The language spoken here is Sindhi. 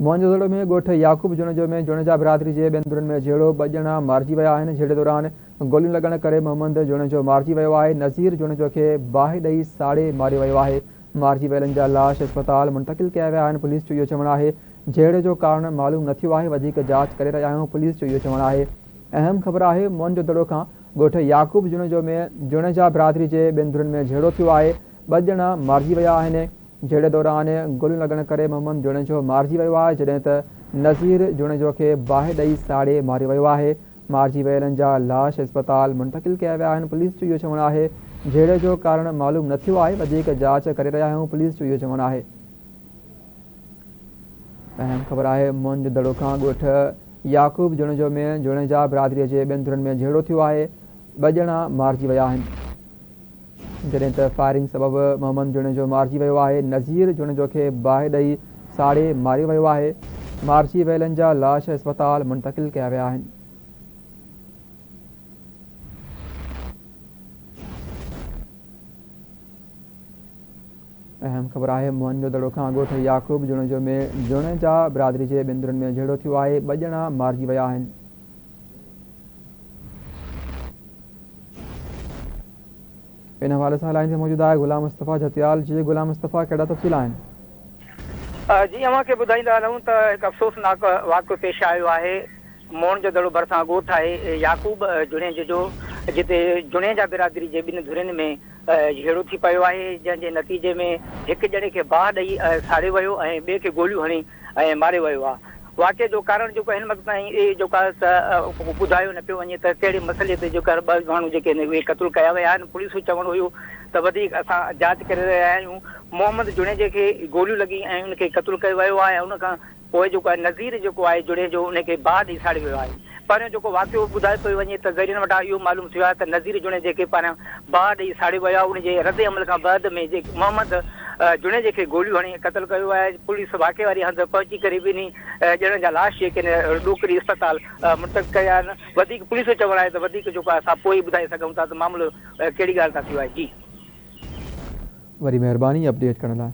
موهنجودڙو ۾ ڳوٺ يعقوب جوڻيجو ۾ جوڻيجا برادري جي ٻن ڌرين ۾ جهيڙو، ٻه ڄڻا مارجي ويا آهن، جهيڙي دوران گوليون لڳڻ ڪري محمد جوڻيجو مارجي ويو آهي، نذير جوڻيجو کي باهه ڏئي ساڙي ماريو ويو آهي، مارجي ويلن جا لاش اسپتال منتقل ڪيا ويا آهن، پوليس جو اهو چوڻ آهي جهيڙي جو ڪارڻ معلوم نه ٿيو آهي، وڌيڪ جاچ ڪري رهيا آهيون، پوليس جو اهو چوڻ آهي. اهم خبر آهي موهنجودڙو کان ڳوٺ يعقوب جوڻيجو ۾ جوڻيجا برادري جي ٻن ڌرين ۾ جهيڙو ٿيو آهي، ٻه ڄڻا مارجي ويا آهن، جهيڙي دوران گوليون لڳڻ ڪري محمد جوڻيجو مارجي ويو آهي، جڏهن ته نذير جوڻيجو کي باهه ڏئي ساڙي ماريو ويو آهي، مارجي ويلن جا لاش اسپتال منتقل ڪيا ويا آهن، پوليس جو اهو چوڻ آهي جهيڙي جو ڪارڻ معلوم نه ٿيو آهي، وڌيڪ جاچ ڪري رهيا آهيون، پوليس جو اهو چوڻ آهي. اهم خبر آهي موهن جو دڙو کان ڳوٺ يعقوب جوڻيجو ۾ جوڻيجا برادري جي ٻن ڌرين ۾ جهيڙو ٿيو آهي، ٻه ڄڻا مارجي ويا آهن. جڏهن ته فائرنگ سبب محمد جوڻيجو مارجي ويو آهي، نذير جوڻيجو کي باهه ڏئي ساڙي ماريو ويو آهي، مارجي ويلن جا لاش اسپتال منتقل ڪيا ويا آهن. اهم خبر آهي موهن جو دڙو کان ڳوٺ يعقوب جوڻيجو ۾ جوڻيجا برادري جي ٻن ڌرين ۾ جهيڙو ٿيو آهي، ٻه ڄڻا مارجي ويا آهن. ان حوالي سان لائين تي موجود آهي غلام مصطفيٰ جهتيال جي غلام مصطفيٰ ڪهڙا تفصيل آهن؟ جي اوهان کي ٻڌائيندا هلون ته هڪ افسوسناڪ واقعو پيش آيو آهي موهن جو دڙو ڀرسان ڳوٺ آهي يعقوب جوڻيجي جو جتي جوڻيجا برادري جي ٻن ڌرين ۾ جهيڙو ٿي پيو آهي جنهن جي نتيجي ۾ هڪ ڄڻي کي باهه ڏئي ساڙيو ويو ۽ ٻئي کي گوليون هڻي ۽ ماريو ويو آهي. واقعي جو ڪارڻ جيڪو هن وقت تائين جيڪو آهي ته ٻڌايو نه پيو وڃي ته ڪهڙي مسئلي تي جيڪو ٻه ماڻهو جيڪي آهن اهي قتل ڪيا ويا آهن. پوليس جو چوڻ هيو ته وڌيڪ اسان جاچ ڪري رهيا آهيون. محمد جوڻيجي کي گوليون لڳي ۽ ان کي قتل ڪيو ويو آهي ۽ ان کان پوء جيڪو آهي نذير جيڪو آهي جوڻيجو ان کي باهه ڏئي ساڙيو ويو آهي. پهريون جيڪو واقعو ٻڌايو پيو وڃي ته ذريعن وٽان اهو معلوم ٿيو آهي ته نذير جوڻيجي کي پاران باهه ڏئي ساڙيو ويو آهي ان جي رد عمل کان بعد ۾ محمد جوڻيجي کي گوليون هڻي قتل ڪيو ويو آهي پوليس واقعي واري هنڌ پهچي ڪري ٻنهي ڄڻن جا لاش جيڪي آهن ڏوڪري اسپتال منتقل ڪيا آهن وڌيڪ پوليس جو چوڻ آهي ته وڌيڪ جيڪو آهي اسان پوء ئي ٻڌائي سگهون ٿا ته معاملو ڪهڙي ڳالهه تان ٿيو آهي جي. وڏي مهرباني اپڊيٽ ڪرڻ لاء.